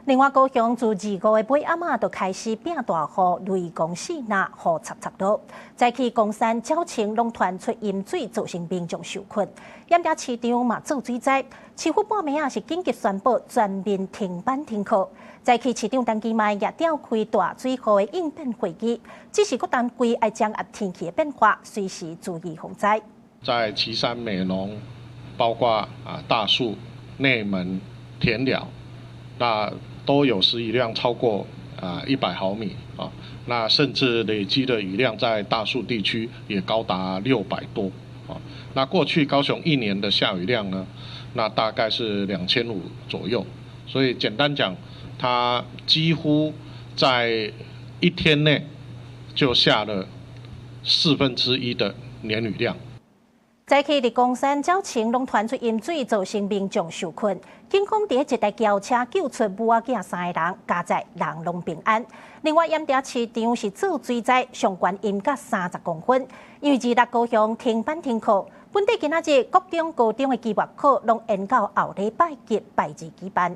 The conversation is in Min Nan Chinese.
另外，高雄自二五的尾暗仔就開始變大雨，雷公四若雨插插落。早起岡山、鳥清攏傳出淹水，造成民眾受困。鹽埕市場嘛做水災，市府半暝仔是緊急宣布全面停班停課。早起市長陳其邁也召開大水禍的應變會議，指示各單位愛掌握天氣的變化，隨時注意防災。在旗山、美濃，包括大樹、內門、田寮，那都有時雨量超過100毫米啊，那甚至累積的雨量在大樹地區也高達600多啊。那過去高雄一年的下雨量呢，那大概是2500左右，所以簡單講，它幾乎在一天內就下了1/4的年雨量。早起佇岡山、鳥清攏傳出淹水，造成民眾受困。警方佇一台轎車救出母仔囝三个人，佳哉人攏平安。另外，鹽埕市場是做水災，上懸淹甲30公分。因為26高雄停班停課，本地今仔日國中、高中的期末考攏延到後禮拜及拜二舉辦。